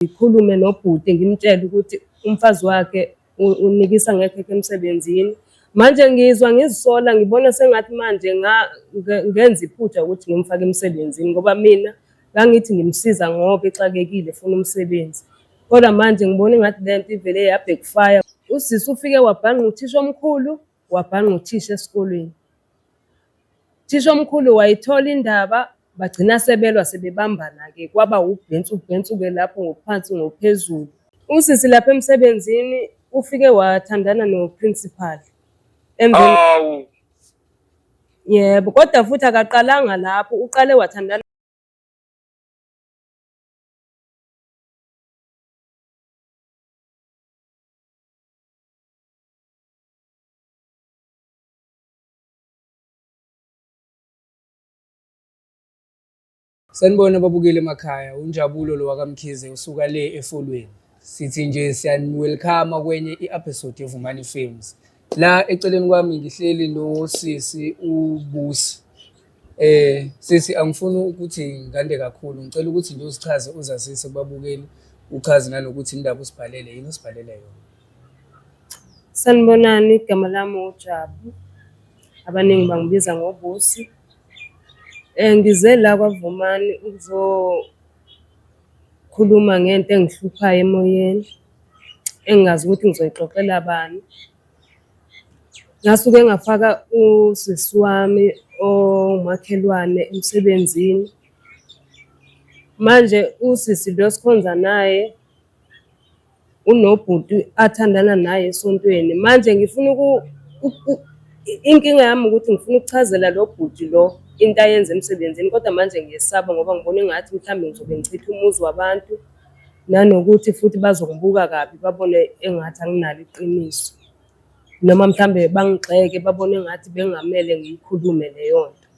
Ngikhulume nobhuti ngimtshele ukuthi umfazi wakhe unikisa ngekhekhe emsebenzini. Manje ngizwa ngizisola ngibona sengathi manje ngenza iphutha ukuthi ngimfake emsebenzini ngoba mina ngangithi ngimsiza ngoba exakekile efuna umsebenzi. Kodwa manje ngibona engathi le nto ivele ya-backfire. Usisi ufike wabhanqa uthisha omkhulu, wabhanqa uthisha esikolweni. Uthisha omkhulu wayithola indaba bagcina sebelwa sebebambana-ke kwaba ubhensu ubhensu-ke lapho ngophansi ngophezulu. Usisi lapha emsebenzini ufike wathandana no-principal. Emveni Hawu. Yebo, kodwa futhi akaqalanga lapho, uqale wathandana Sanibona babukeli emakhaya, uNjabulo lo wakaMkhize usuka le eFolweni. Sithi nje siyani-welcome kwenye i-episode yeVumani Films. La eceleni kwami ngihleli nosisi uBusi. Sisi angifuni ukuthi ngande kakhulu, ngicela ukuthi nje uzichaze uzazise kubabukeli, uchaze nanokuthi indaba usibhalele yini osibhalele yona. Sanibonani, igama lami uJabu. Abaningi bangibiza ngoBusi. Ngize la kwaVumani ukuzokhuluma ngento engihluphayo emoyeni, engingazi ukuthi ngizoyixoxela bani. Ngasuke ngafaka usisi wami owumakhelwane emsebenzini. Manje usisi lo esikhonza naye unobhuti athandana naye esontweni. Manje ngifuna inkinga yami ukuthi ngifuna ukuchazela lo bhuti lo into ayenza emsebenzini, kodwa manje ngiyesaba ngoba ngibona engathi mhlawumbe ngizobe ngichitha umuzi wabantu, nanokuthi futhi bazongibuka kabi babone engathi anginalo iqiniso, noma mhlawumbe bangigxeke babone engathi bengamele ngiyikhulume leyo nto.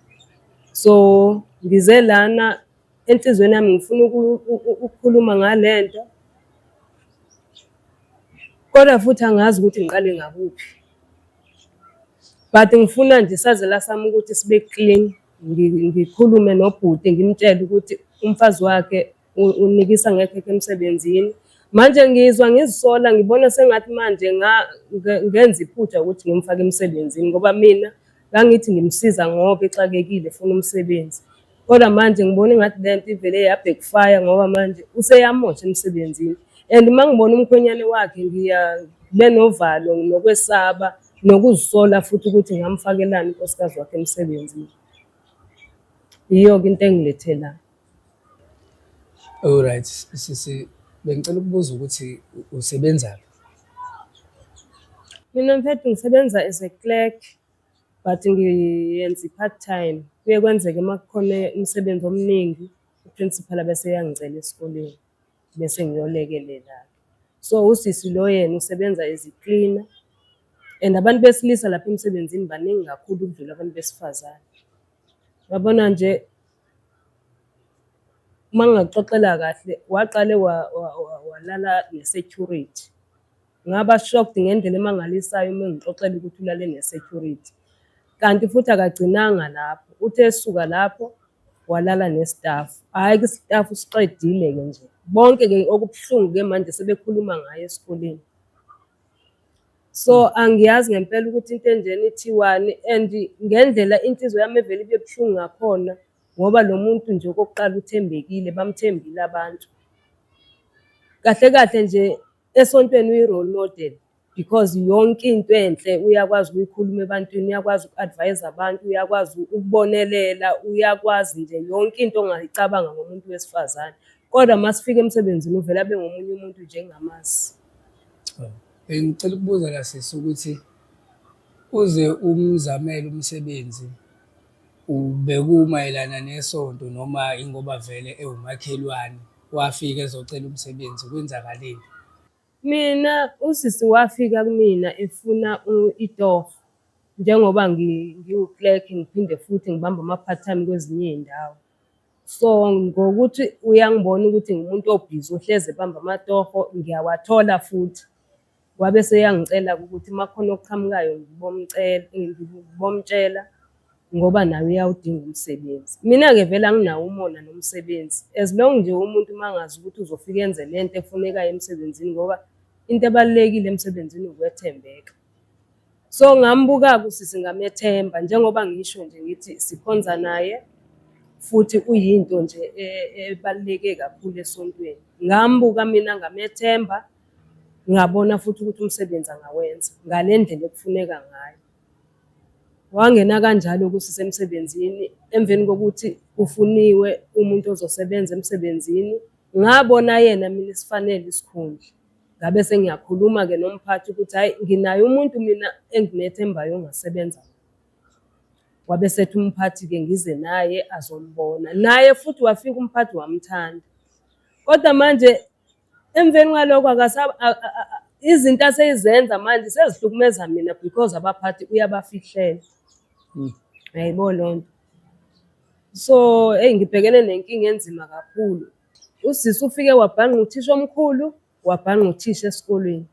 So ngize lana enhliziyweni yami ngifuna ukukhuluma ngale nto, kodwa futhi angazi ukuthi ngiqale ngakuphi. But ngifuna nje isazela sami ukuthi sibe clean, ngikhulume nobhuti ngimtshele ukuthi umfazi wakhe unikisa ngekhekhe emsebenzini. Manje ngizwa ngizisola ngibona sengathi manje ngenza iphutha ukuthi ngimfake emsebenzini ngoba mina ngangithi ngimsiza ngoba exakekile efuna umsebenzi. Kodwa manje ngibona engathi le nto ivele ya-backfire ngoba manje useyamosha emsebenzini. And uma ngibona umkhwenyane wakhe ngiya ngibe novalo nokwesaba nokuzisola futhi ukuthi ngamfakelani unkosikazi wakhe emsebenzini. Yiyo-ke into engilethe la. Alright, sisi bengicela ukubuza ukuthi usebenzaphi? Mina mfethu ngisebenza as a clerk but ngiyenza i-part time. Kuye kwenzeke uma kukhona umsebenzi omningi, u-principal abese eyangicela esikoleni bese ngiyolekelela-ke. So usisi lo yena usebenza as i-cleaner and abantu besilisa lapha emsebenzini baningi kakhulu ukudlula abantu besifazane. Uyabona nje uma ngingakuxoxela kahle, waqale walala ne-security. Ngaba shocked ngendlela emangalisayo uma engixoxela ukuthi ulale ne-security. Kanti futhi akagcinanga lapho, uthe esuka lapho walala ne-staff. Hhayi-ke i-staff usiqedile-ke nje. Bonke-ke okubuhlungu-ke manje sebekhuluma ngaye esikoleni. So angiyazi ngempela ukuthi into enjena ithiwani and ngendlela inhliziyo yami evele ibe buhlungu ngakhona ngoba lo muntu nje okokuqala uthembekile, bamthembile abantu. Kahle kahle nje esontweni uyi-role model because yonke into enhle uyakwazi ukuyikhuluma ebantwini, uyakwazi uku-advise abantu, uyakwazi ukubonelela, uyakwazi nje yonke into ongayicabanga ngomuntu wesifazane. Kodwa uma sifika emsebenzini uvele abe ngomunye umuntu nje engingamazi. Bengicela ukubuza la sisi ukuthi uze umzamele umsebenzi ubekumayelana nesonto noma ingoba vele ewumakhelwane wafika ezocela umsebenzi kwenzakaleni? Mina usisi wafika kumina efuna itoho njengoba ngiwu-clerk ngiphinde futhi ngibambe ama-part time kwezinye iy'ndawo. So ngokuthi uyangibona ukuthi ngiwumuntu obhizi ohlezi ebamba amatoho ngiyawathola futhi. Wabe eseyangicela-ke ukuthi uma kukhona okuqhamukayo ngibomcela, ngibomtshela. Ngoba naye uyawudinga umsebenzi. Mina-ke vele anginawo umona nomsebenzi, as long nje umuntu uma angazi ukuthi uzofika enze le nto efunekayo emsebenzini ngoba into ebalulekile emsebenzini ukwethembeka. So ngambuka-ke usisi ngamethemba njengoba ngisho nje ngithi sikhonza naye futhi uyinto nje ebaluleke kakhulu esontweni. Ngambuka mina ngamethemba, ngabona futhi ukuthi umsebenzi angawenza ngale ndlela ekufuneka ngayo. Wangena kanjalo kusisi emsebenzini emveni kokuthi kufuniwe umuntu ozosebenza emsebenzini. Ngabona yena mina esifanele isikhundla. Ngabe sengiyakhuluma-ke nomphathi ukuthi hhayi nginaye umuntu mina engimethembayo ongasebenza. Wabe esethi umphathi-ke ngize naye azombona. Naye futhi wafika umphathi wamthanda. Kodwa manje Emveni kwalokho izinto aseyizenza manje sezihlukumeza mina because abaphathi uyabafihlela. Uyayibona leyo nto? So, eyi ngibhekene nenkinga enzima kakhulu. Usisi ufike wabhanqa uthisha omkhulu, wabhanqa uthisha esikolweni.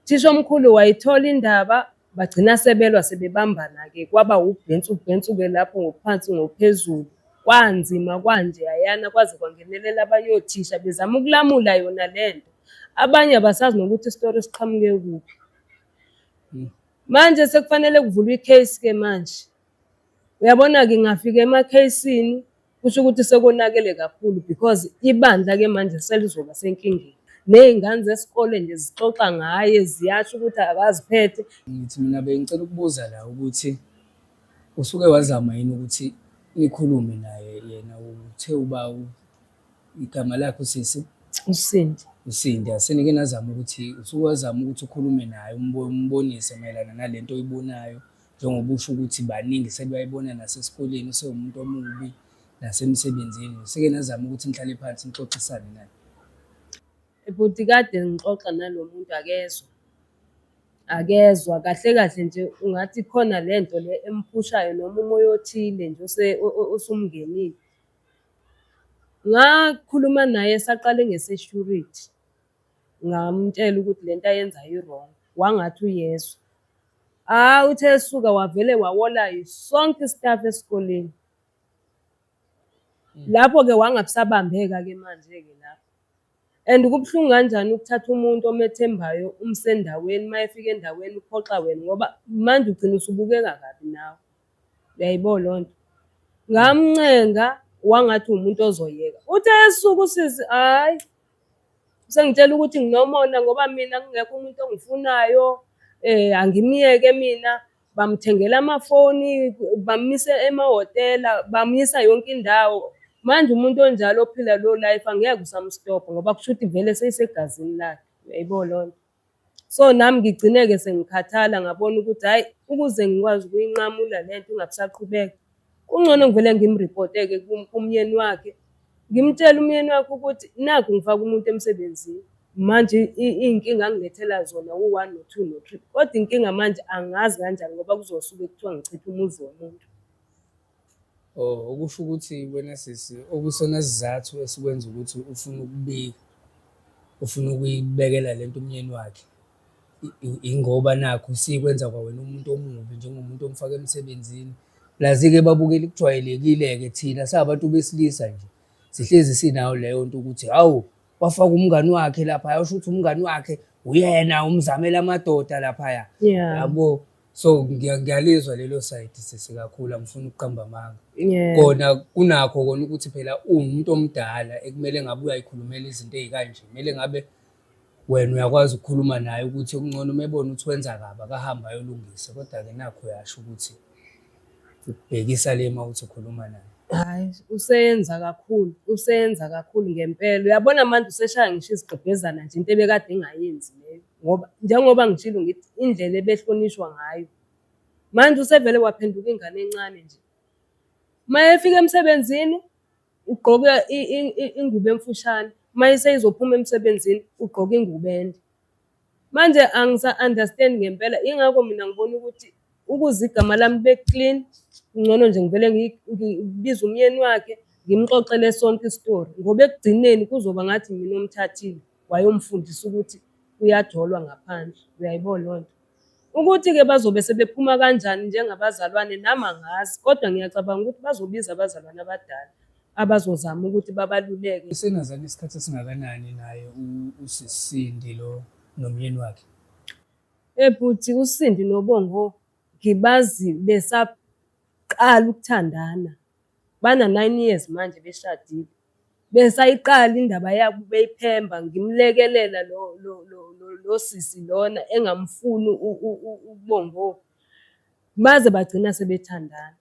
Thishomkhulu wayithola indaba bagcina sebelwa sebebambana-ke kwaba ubhensu ubhensu-ke lapho ngophansi ngophezulu. Kwanzima kwanjeyayana kwaze kwangenelela abanye othisha bezama ukulamula yona le nto. Abanye abasazi nokuthi isitori siqhamuke kuphi. Manje sekufanele kuvulwe i-case-ke manje. Uyabona-ke ngingafika emakheyisini kusho ukuthi sekonakele kakhulu because ibandla-ke manje selizoba senkingeni. Ney'ngane zesikole nje zixoxa ngaye ziyasho ukuthi akaziphethe. Ngithi mina bengicela ukubuza la ukuthi usuke wazama yini ukuthi nikhulume naye yena uthe uba igama lakhe usisi? USindi. USindi, asenike nazama ukuthi usuke wazama ukuthi ukhulume naye umbonise mayelana nalento oyibonayo njengoba usho ukuthi baningi sebayibona nasesikoleni usewumuntu omubi nasemsebenzini seke nazama ukuthi nihlale phansi nixoxisane naye? Bhuti kade ngixoxa nalo muntu akezwa, akezwa kahle kahle nje ungathi khona le nto le emphushayo noma umoya othile nje osumngenile. Ngakhuluma naye saqale nge-security, ngamtshela ukuthi le nto ayenzayo i-wrong, wangathi uyezwa. Hhayi uthe esuka wavele wawola sonke isitafu esikoleni. Lapho-ke wangabusabambeka-ke manje-ke lapho. And kubuhlungu kanjani ukuthatha umuntu omethembayo umse endaweni, uma efika endaweni uphoxa wena ngoba manje ugcina usubukeka kabi nawe. Uyayibona leyo nto? Ngamncenga wangathi uwumuntu ozoyeka. Uthe esuka usisi, hhayi Usengitshela ukuthi nginomona ngoba mina kungekho umuntu ongifunayo, angimyeke mina. Bamthengela amafoni, bamyisa emahhotela, bamyisa yonke indawo. Manje umuntu onjalo ophila leyo life angeke usamstopha ngoba kushuthi vele seyisegazini lakhe, uyayibona leyo nto? So nami ngigcine-ke sengikhathala ngabona ukuthi hhayi ukuze ngikwazi ukuyinqamula le nto ingabe isaqhubeka, kungcono ngivele ngimripote-ke kumyeni wakhe, ngimtshele umyeni wakhe ukuthi nakhu ngifake umuntu emsebenzini, manje iy'nkinga angilethela zona u-one no-two no-three. Kodwa inkinga manje angazi kanjani ngoba kuzosuke kuthiwa ngichitha umuzi womuntu. Oh, okusho ukuthi wena sisi okusona sizathu esikwenza ukuthi ufune ukubika, ufuna ukuyibekela lento umyeni wakhe ingoba nakhu sikwenza kwawena umuntu omubi njengomuntu omfaka emsebenzini. Plus-ke babukeli kujwayelekile-ke thina sabantu besilisa nje sihlezi sinayo leyo nto ukuthi hawu wafaka umngani wakhe laphaya, usho ukuthi umngani wakhe uyena umzamela amadoda laphaya. Yabo. So ngiyalizwa lelo side sisi kakhulu angifuni ukuqamba amanga. Kona kunakho kona ukuthi phela uwumuntu omdala ekumele ngabe uyayikhulumela izinto ey'kanje. Kumele ngabe wena uyakwazi ukukhuluma naye ukuthi okungcono uma ebona ukuthi wenza kabi akahambe ayolungisa. Kodwa-ke nakho uyasho ukuthi ukubhekisa le uma uthi ukhuluma naye. Hhayi useyenza kakhulu, useyenza kakhulu ngempela. Uyabona manje useshaya ngisho izigqebhezana nje into ebekade engayenzi leyo. Ngoba njengoba ngishilo ngithi indlela ebehlonishwa ngayo manje usevele waphenduka ingane encane nje. Uma efika emsebenzini ugqoka ingubo emfushane, uma eseyizophuma emsebenzini ugqoka ingubo ende. Manje angisa-understand ngempela, yingakho mina ngibona ukuthi ukuze igama lami libe clean, kungcono nje ngivele ngibize umyeni wakhe ngimxoxele sonke isitori ngoba ekugcineni kuzoba ngathi mina omthathile. Wayomfundisa ukuthi kuyajolwa ngaphandle, uyayibona leyo nto? Ukuthi-ke bazobe sebephuma kanjani njengabazalwane nami angazi, kodwa ngiyacabanga ukuthi bazobiza abazalwane abadala abazozama ukuthi babaluleke. Senazana isikhathi esingakanani naye usisi Sindi lo nomyeni wakhe? Bhuti, uSindi noBongo ngibazi besaqala ukuthandana. Bana-9 years manje beshadile. Besayiqala indaba yabo beyiphemba, ngimlekelela lo lo lo lo lo sisi lona engamfuni uBongo. Baze bagcina sebethandana.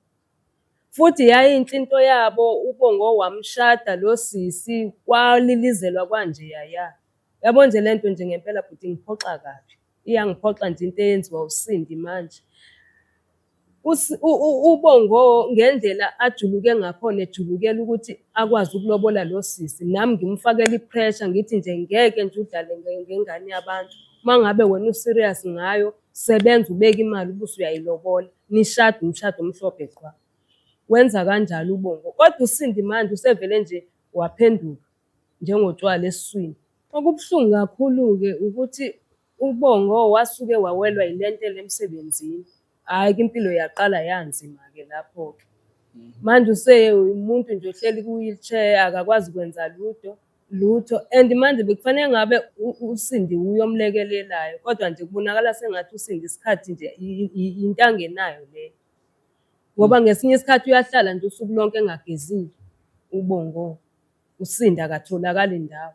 Futhi yayinhle into yabo, uBongo wamshada lo sisi, kwalilizelwa kwanjeyaya. Yabo nje lento nje ngempela bhuti ingiphoxa kabi. Iyangiphoxa nje into eyenziwa uSindi manje. UBongo ngendlela ajuluke ngakhona ejulukela ukuthi akwazi ukulobola lo sisi, nami ngimfakela i-pressure ngithi nje ngeke nje udlale ngengane yabantu. Uma ngabe wena u-serious ngayo, sebenza ubeke imali ubuse uyayilobola, nishade umshado omhlophe qhwa. Wenza kanjalo uBongo, kodwa uSindi manje usevele nje waphenduka njengotshwala esiswini. Okubuhlungu kakhulu-ke ukuthi uBongo wasuke wawelwa yilentela emsebenzini. Hhayi-ke impilo yaqala yanzima-ke lapho-ke. Manje usewumuntu nje ohleli ku-wheelchair akakwazi kwenza lutho lutho and manje bekufanele ngabe uSindi uye omlekelelayo kodwa nje kubonakala sengathi uSindi isikhathi nje into angenayo leyo. Ngoba ngesinye isikhathi uyahlala nje usuku lonke engagezile uBongo, uSindi akatholakali ndawo.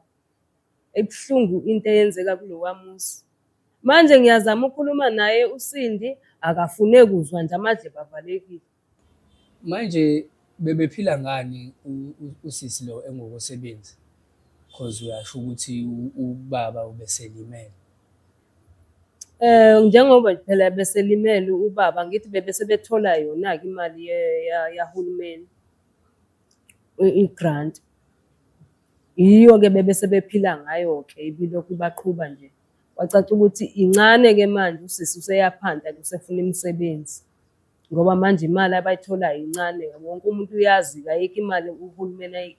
Ibuhlungu into eyenzeka kulowa muzi. Manje ngiyazama ukukhuluma naye uSindi akafune kuzwa nje amadlebe avalekile. Manje bebephila ngani usisi lo engokosebenzi? Cause uyasho ukuthi ubaba ubeselimele. Njengoba phela beselimele ubaba ngithi bebese bethola yona-ke imali yahulumeni, i-grant. Yiyo-ke bebe sebephila ngayo-ke ibilokhu ibaqhuba nje. Kwacaca ukuthi incane-ke manje usisi useyaphanta-ke usefuna imisebenzi ngoba manje imali abayitholayo incane. Wonke umuntu uyazi-ke ayikho imali uhulumeni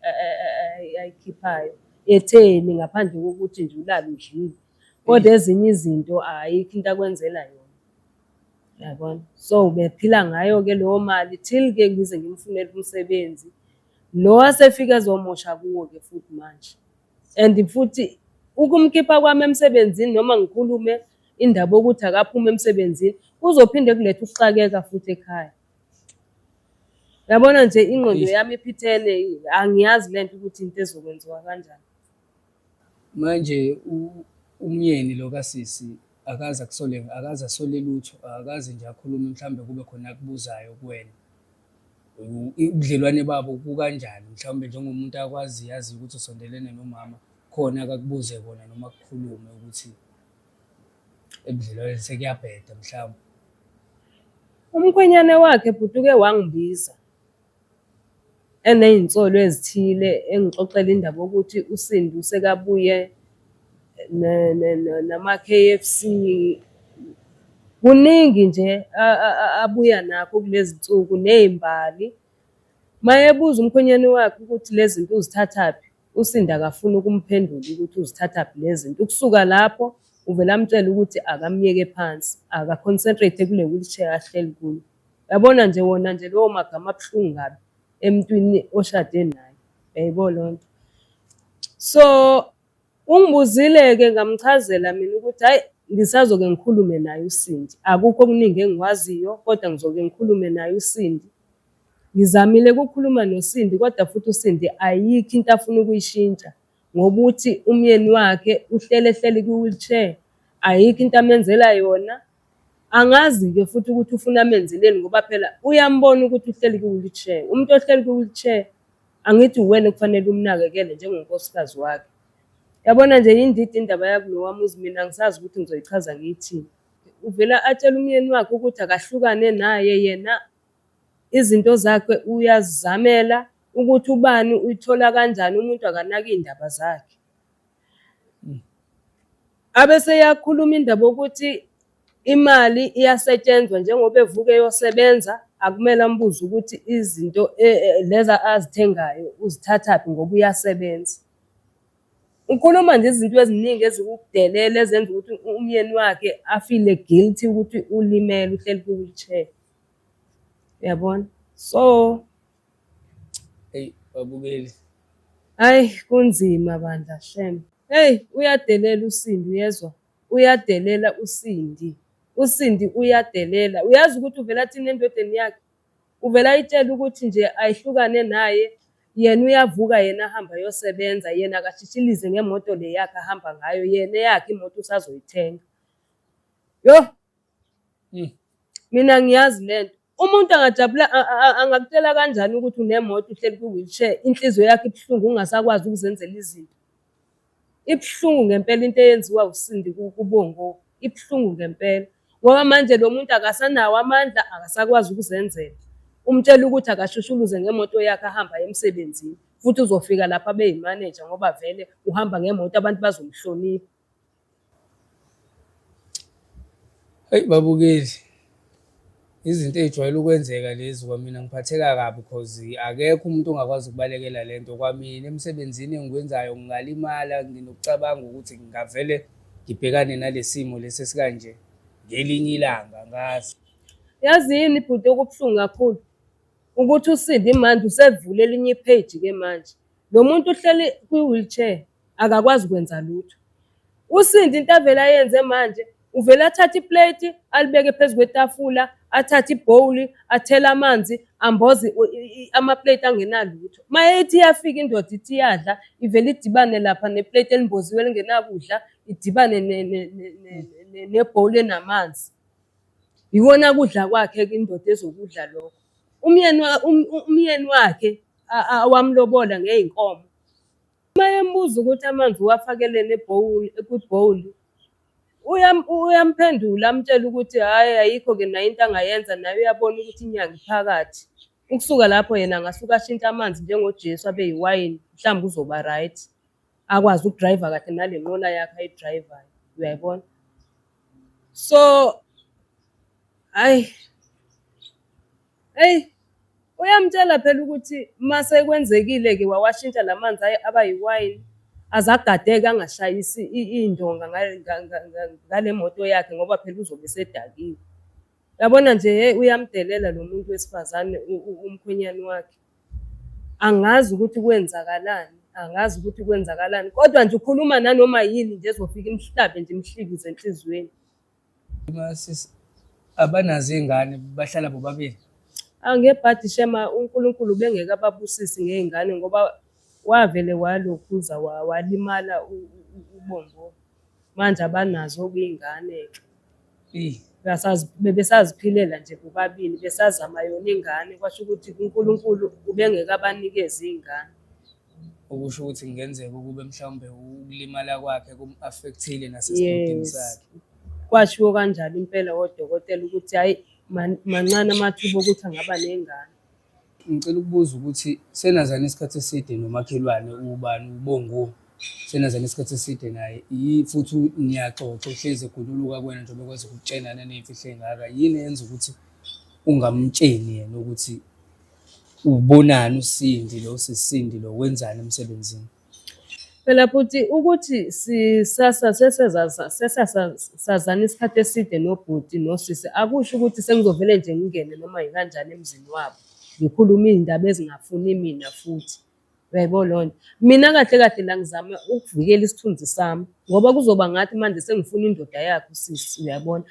ayikhiphayo etheni ngaphandle kokuthi nje ulale udlile. Kodwa ezinye izinto ayikho into akwenzela yona, uyabona. So bephila ngayo-ke leyo mali till-ke ngize ngimfunele umsebenzi. Lo asefike ezomosha kuwo-ke futhi manje. And futhi ukumkhipha kwami emsebenzini noma ngikhulume indaba yokuthi akaphume emsebenzini kuzophinde kulethe ukuxakeka futhi ekhaya. Yabona nje ingqondo yami iphithene, angiyazi lento ukuthi into ezokwenziwa kanjani. Manje umyeni lo kasisi akaze akusole, akaze asole lutho, akaze nje akhulume mhlawumbe kube khona akubuzayo kuwena. Ubudlelwane babo kukanjani mhlawumbe njengomuntu akwaziyo aziyo ukuthi usondelene nomama khona akakubuze kona noma kukhulume ukuthi ebudlelwaneni sekuyabheda mhlawumbe. Umkhwenyane wakhe bhuti uke wangibiza eney'nsolo ezithile engixoxela indaba yokuthi uSindi usekabuye nama-K_F_C. Kuningi nje abuya nakho kulezi nsuku ney'mbali. Mayebuza umkhwenyane wakhe ukuthi lezi zinto uzithathaphi, uSindi akafuni ukumphendula ukuthi uzithathaphi lezi zinto. Ukusuka lapho uvele amtshele ukuthi akamyeke phansi, aka-concentrate kule wheelchair ahleli kuyo. Yabona nje wona nje lowo magama abuhlungu kabi emntwini oshade naye, uyayibona leyo nto. So ungibuzile-ke ngamchazela mina ukuthi hhayi ngisazoke ngikhulume naye uSindi, akukho okuningi engikwaziyo kodwa ngizoke ngikhulume naye uSindi. Ngizamile ukukhuluma noSindi kodwa futhi uSindi ayikho into afuna ukuyishintsha ngoba uthi umyeni wakhe uhleli ehleli kwi-wheelchair, ayikho into amenzela yona. Angazi-ke futhi ukuthi ufuna amenzeleni ngoba phela uyambona ukuthi uhleli kwi-wheelchair. Umuntu ohleli kwi-wheelchair angithi uwena okufanele umnakekele njengonkosikazi wakhe. Yabona nje yindida indaba yakulowa muzi mina angisazi ukuthi ngizoyichaza ngiyithini. Uvele atshele umyeni wakhe ukuthi akahlukane naye yena izinto zakhe uyazizamela ukuthi ubani uyithola kanjani umuntu akanaki iy'ndaba zakhe. Abeseyakhuluma indaba yokuthi imali iyasetshenzwa njengoba evuka eyosebenza, akumele ambuze ukuthi izinto lezi azithengayo uzithathaphi ngoba uyasebenza. Ukhuluma nje izinto eziningi eziwukudelela ezenza ukuthi umyeni wakhe afile guilty ukuthi ulimele uhleli kwi-wheelchair. Uyabona? So Eyi babukeli. Hhayi kunzima bandla shem. Hheyi uyadelela uSindi uyezwa? Uyadelela uSindi. USindi uyadelela. Uyazi ukuthi uvele athini endodeni yakhe? Uvele ayitshele ukuthi nje ayihlukane naye, yena uyavuka yena ahambe ayosebenza, yena akashishilize ngemoto le yakhe ahamba ngayo, yena eyakhe imoto usazoyithenga. Yoh! Mina ngiyazi lento. Umuntu angajabula angakutshela kanjani ukuthi unemoto uhleli kwi-wheelchair, inhliziyo yakhe ibuhlungu ungasakwazi ukuzenzela izinto. Ibuhlungu ngempela into eyenziwa uSindi kuBongo, ibuhlungu ngempela. Ngoba manje lo muntu akasanawo amandla, akasakwazi ukuzenzela. Umtshela ukuthi akashushuluze ngemoto yakhe ahambe aye emsebenzini, futhi uzofika lapha abe yimaneja ngoba vele uhamba ngemoto abantu bazomhlonipha. Eyi babukeli, izinto ey'jwayele ukwenzeka lezi kwamina ngiphatheka kabi cause akekho umuntu ongakwazi ukubalekela le nto. Kwamina emsebenzini engiwenzayo ngingalimala, nginokucabanga ukuthi ngingavele ngibhekane nale simo lesi esikanje ngelinye ilanga, angazi. Yazi yini bhuti okubuhlungu kakhulu ukuthi uSindi manje usevule elinye i-page-ke manje. Lo muntu uhleli kwi-wheelchair akakwazi kwenza lutho. USindi into avele ayenze manje uvele athathe iplate alibeke phezu kwetafula, athathe ibhowuli athele amanzi amboze amaplate angenalutho. Uma ethi iyafika indoda ithi iyadla ivele idibane lapha neplate elimboziwe elingenakudla idibane nebhowuli enamanzi. Iwona kudla kwakhe-ke indoda ezokudla lokho. Umyeni umyeni wakhe awamlobola ngey'nkomo. Uma embuza ukuthi amanzi uwafakeleni kwibhowuli, uyamphendula amtshele ukuthi hhayi ayikho-ke naye into angayenza naye uyabona ukuthi inyanga iphakathi. Ukusuka lapho yena angasuke ashintshe amanzi njengoJesu abe yiwayini, mhlawumbe uzoba right. Akwazi ukudrayiva kahle nale nqola yakhe ayidrayivayo, uyayibona? So, hhayi. Eyi, uyamtshela phela ukuthi mase kwenzekile-ke wawashintsha la manzi aba yiwayini, aze agadeke angashayisi iy'ndonga ngale moto yakhe ngoba phela uzobe esedakiwe. Uyabona nje hheyi uyamdelela lo muntu wesifazane umkhwenyane wakhe. Angazi ukuthi kwenzakalani, angazi ukuthi kwenzakalani, kodwa nje ukhuluma nanoma yini nje ezofika imhlabe nje imhlikize enhliziyweni. Sisi abanazo iy'ngane bahlala bobabili? Ngebhadi shema uNkulunkulu ubengeke ababusise ngey'ngane ngoba wavele walokhuza walimala uBongo. Manje abanazo-ke iy'ngane-ke. Bebesaziphilela nje bobabili besazama yona ingane kwasho ukuthi uNkulunkulu ubengeke abanikeze iy'ngane. Okusho ukuthi kungenzeka ukube mhlawumbe ukulimala kwakhe kum-affect-ile nasesibudini sakhe. Kwashiwo kanjalo impela wodokotela ukuthi hhayi mancane amathuba okuthi angaba nengane. Ngicela ukubuza ukuthi senazana isikhathi eside nomakhelwane ubani uBongo? Senazana isikhathi eside naye futhi niyaxoxa uhlezi egululuka kuwena njengoba ekwazi ukukutshena naney'mfihlo ey'ngaka. Yini eyenza ukuthi ungamtsheni yena ukuthi ubonani uSindi lo usisiNdi lo wenzani emsebenzini? Phela bhuti ukuthi sisasa sesasazana isikhathi eside nobhuti nosisi akusho ukuthi sengizovele nje ngingene noma yikanjani emzini wabo ngikhulume iy'ndaba ezingafuni mina futhi. Uyayibona leyo nto? Mina kahle kahle la ngizama ukuvikela isithunzi sami ngoba kuzoba ngathi manje sengifuna indoda yakhe usisi, uyabona?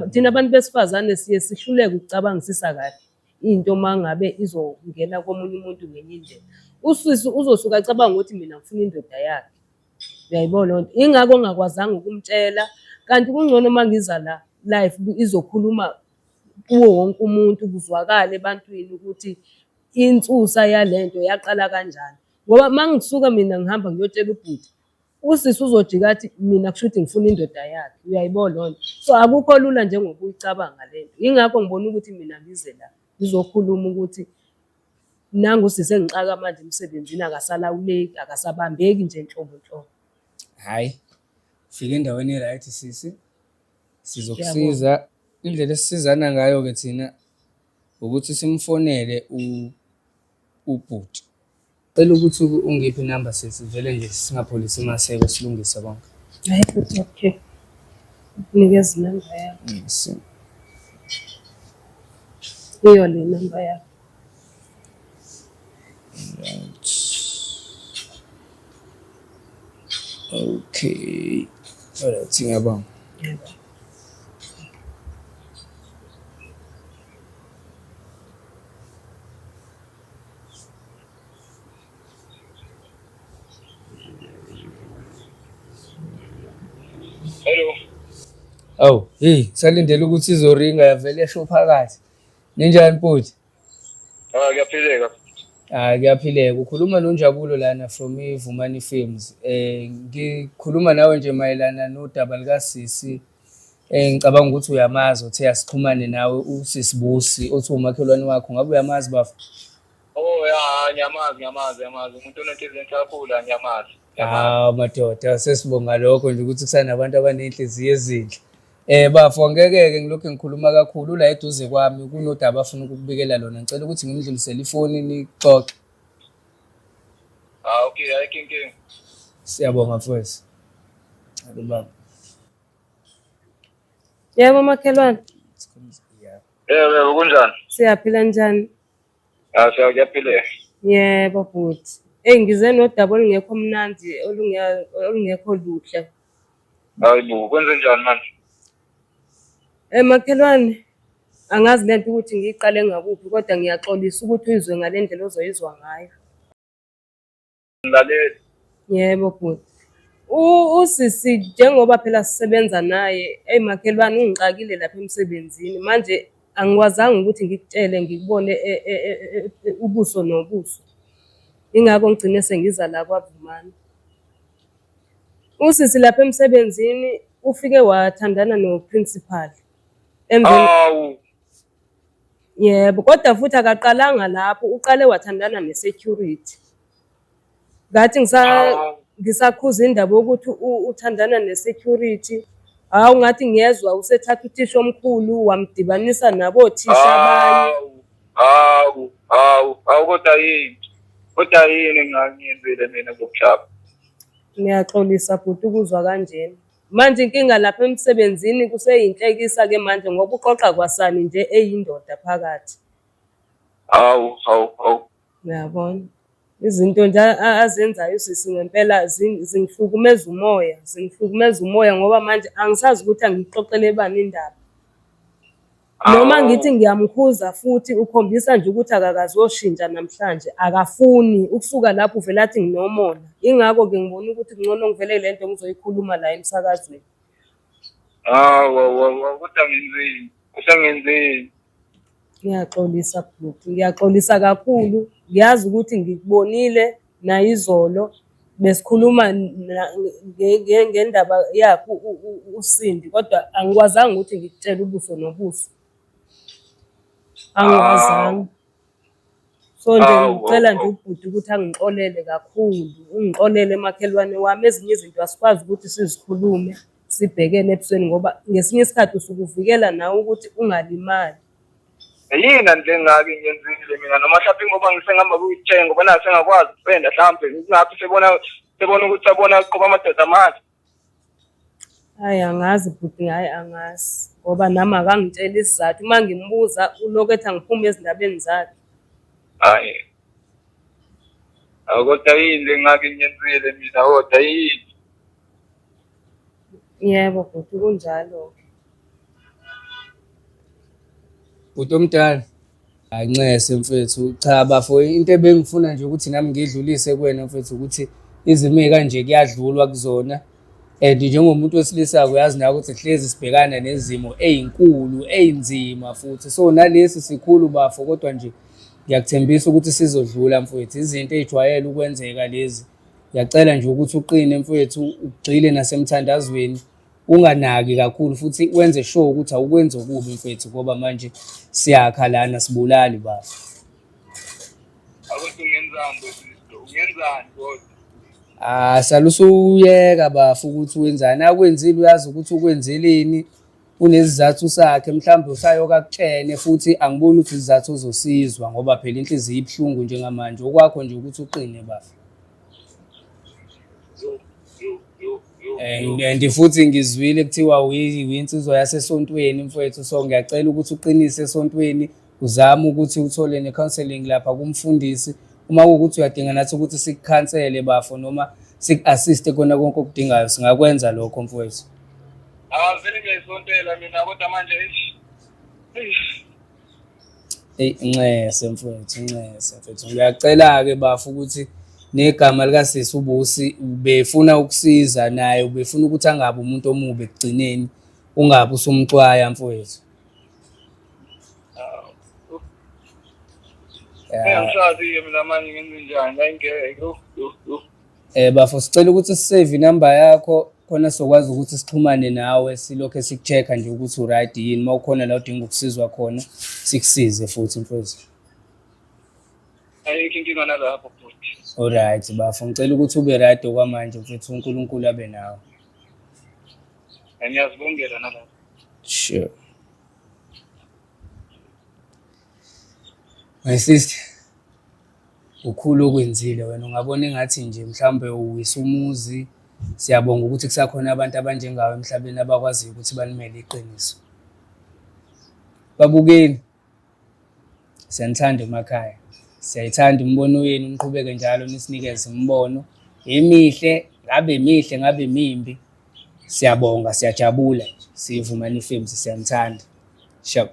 Thina abantu besifazane siye sihluleke ukucabangisisa kahle. into uma ngabe izongena komunye umuntu ngenye indlela. Usisi uzosuke acabanga ukuthi mina ngifuna indoda yakhe. Uyayibona leyo nto? Yingakho ngingakwazanga ukumtshela, kanti kungcono uma ngiza la live izokhuluma kuwo wonke umuntu kuzwakale ebantwini ukuthi insusa yale nto yaqala kanjani. Ngoba uma ngisuka mina ngihamba ngiyotshela ubhuti, Usisi uzojika athi mina kushuthi ngifuna indoda yakhe, uyayibona leyo nto? So akukho lula njengoba uyicabanga le nto. Yingakho ngibona ukuthi mina ngize la ngizokhuluma ukuthi nangu usisi engixaka manje emsebenzini akasalawuleki, akasabambeki nje nhlobo nhlobo. Hhayi, ufike endaweni e-right sisi, sizokusiza. Indlela esisizana ngayo-ke thina ukuthi simfonele ubhuti. Cela ukuthi ungiphe inamba sisi vele nje singapholisi maseko silungise konke. Hayi futhi okay. Nikeza inamba yakho. Yes. Iyo le namba yakho. Right. Okay. Alright, ngiyabonga. Yebo. Hello. Awu, hey, salindele ukuthi izoringa yavele yasho phakathi. Ninjani bhuti? Ah, kuyaphileka. Hayi kuyaphileka. Ukhuluma noNjabulo lana from iVumani Films. Ngikhuluma nawe nje mayelana nodaba lika sisi. Ngicabanga ukuthi uyamazi othe asixhumane nawe usisi Busi othi umakhelwane wakho. Ngabe uyamazi bafo? Oh ya, ngiyamazi, ngiyamazi, ngiyamazi. Umuntu onenhliziyo enhle kakhulu, ngiyamazi. Ngiyamazi. Hawu madoda, sesibonga lokho nje ukuthi kusanabantu abaney'nhliziyo ezinhle. Bafo angeke-ke ngilokhu ngikhuluma kakhulu la eduze kwami kunodaba afuna ukukubikela lona. Ngicela ukuthi ngimdlulisele ifoni nixoxe. Ah, okay, ayikho inkinga. Siyabonga mfowethu. Alo baba. Yebo makhelwane, Yebo, yebo, kunjani? siyaphila njani? Ah, siya kuyaphileka. Yebo bhuti. Eyi ngize nodaba olungekho mnandi olungekho luhle. Hayi bo, kwenze njani manje? Makhelwane, angazi lento ukuthi ngiyiqale ngakuphi kodwa ngiyaxolisa ukuthi uyizwe ngale ndlela ozoyizwa ngayo. Ngilalele. Yebo bhuti. Usisi njengoba phela sisebenza naye, eyi makhelwane ungixakile lapha emsebenzini. Manje angikwazanga ukuthi ngikutshele ngikubone ubuso nobuso. Yingakho ngigcine sengiza la kwaVumani. Usisi lapha emsebenzini ufike wathandana no-principal. Emveni Awu, yebo, kodwa futhi akaqalanga lapho, uqale wathandana ne-security. Ngathi awu. ngisakhuza indaba yokuthi uthandana ne-security, hawu ngathi ngiyezwa usethatha uthisha omkhulu wamdibanisa nabothisha abanye. Awu, awu, awu, awu kodwa yini? Kodwa yini engangiyenzile mina ngokushapa? Ngiyaxolisa bhuti ukuzwa kanjena. Manje inkinga lapha emsebenzini kuseyinhlekisa-ke manje ngoba uxoxa kwasani nje eyindoda phakathi. Awu, awu, awu. Uyabona? Izinto nje azenzayo usisi ngempela zingihlukumeza umoya, zingihlukumeza umoya ngoba manje angisazi ukuthi angiyixoxele bani indaba. Noma ngithi Awu. ngiyamkhuza futhi ukhombisa nje ukuthi akakazoshintsha namhlanje, akafuni ukusuka lapho uvele athi nginomona. Yingakho-ke ngibona ukuthi kungcono ngivele le nto ngizoyikhuluma la emsakazweni. Awu, awu, awu, awu, kodwa ngenzeni? Kodwa ngenzeni? Ngiyaxolisa bhuti, ngiyaxolisa kakhulu. Ngiyazi ukuthi ngikubonile nayizolo besikhuluma ngendaba yakhe uSindi, kodwa angikwazanga ukuthi ngikutshele ubuso nobuso. Angikwazanga. Awu, So nje awu, ngicela awu, nje awu. ubhuti ukuthi angixolele kakhulu, ungixolele makhelwane wami. Ezinye izinto asikwazi ukuthi sizikhulume sibhekene ebusweni ngoba ngesinye isikhathi usuke uvikela nawe ukuthi ungalimali. Yini nje engake ngiyenzile mina noma mhlawumbe ngoba ngisengihamba kuyitshela ngoba nayo sengakwazi ukupenda mhlawumbe ngingaphi sebona ukuthi sabona uqoba amadoda amanje. Hhayi angazi bhuti, hhayi angazi ngoba nami akangitsheli isizathu. Uma ngimbuza ulokhu ethi angiphume ezindabeni zakhe. Hayi. Awu kodwa yini le ngake ngiyenzile mina kodwa yini? Yebo bhuti kunjalo. Bhuti omdala. Hayi ncese mfethu. Cha bafo into ebengifuna nje ukuthi nami ngidlulise kuwena mfethu ukuthi izimo ey'kanje kuyadlulwa kuzona. And njengomuntu wesilisa uyazi nawe ukuthi hlezi sibhekana nezimo ey'nkulu ey'nzima futhi. So nalesi sikhulu bafo kodwa nje ngiyakuthembisa ukuthi sizodlula mfethu. Izinto ey'jwayele ukwenzeka lezi. Ngiyacela nje ukuthi uqine mfethu, ugxile nasemthandazweni. Unganaki kakhulu futhi wenze sure ukuthi awukwenzi okubi mfethu ngoba manje siyakha lana sibulali baba. Akuthi ungenzani bosisto? Ungenzani kodwa? Ah sala usuyeka bafo ukuthi wenzani. Akwenzile uyazi ukuthi ukwenzeleni. unesizathu sakhe mhlawumbe usayoke akutshene futhi angiboni ukuthi isizathu uzosizwa ngoba phela inhliziyo ibuhlungu njengamanje. Okwakho nje ukuthi uqine bafo. And futhi ngizwile kuthiwa uyinsizwa yasesontweni mfowethu, so ngiyacela ukuthi uqinise esontweni, uzame ukuthi uthole ne-counselling lapha kumfundisi. Uma kuwukuthi uyadinga nathi ukuthi sikukhansele bafo noma siku-assiste kona konke okudingayo, singakwenza lokho mfowethu. Ah, vele ngiyayisontela mina kodwa manje eish. Eish. Eyi, nxese mfowethu, nxese mfowethu. Ngiyacela-ke bafo ukuthi negama likasisi uBusi ubefuna ukusiza naye, ubefuna ukuthi angabi umuntu omubi ekugcineni, ungabi usumxwaya mfowethu. Ah, Engisazi-ke mina manje ngenze njani, ayingeke. Yo, yo, yo. Bafo sicela ukuthi sisave inamba yakho khona sizokwazi ukuthi sixhumane nawe silokhe siku-check-a nje ukuthi u-right yini, uma ukhona la udinga ukusizwa khona sikusize futhi mfowethu. Ayikho inkinga nalapho bhuti. Alright bafo, ngicela ukuthi ube right okwamanje mfethu, uNkulunkulu abe nawe. Ngiyazibongela nalapho. Sure. My sister, ukhulu okwenzile wena, ungabona engathi nje mhlawumbe uwisa umuzi. Siyabonga ukuthi kusakhona abantu abanjengawe emhlabeni abakwaziyo ukuthi balimele iqiniso. Babukeli, siyanithanda emakhaya, siyayithanda imibono yenu, niqhubeke njalo nisinikeze imibono emihle, ngabe mihle ngabe mimbi. Siyabonga, siyajabula nje, siyiVumani Films, siyanithanda. Sharp.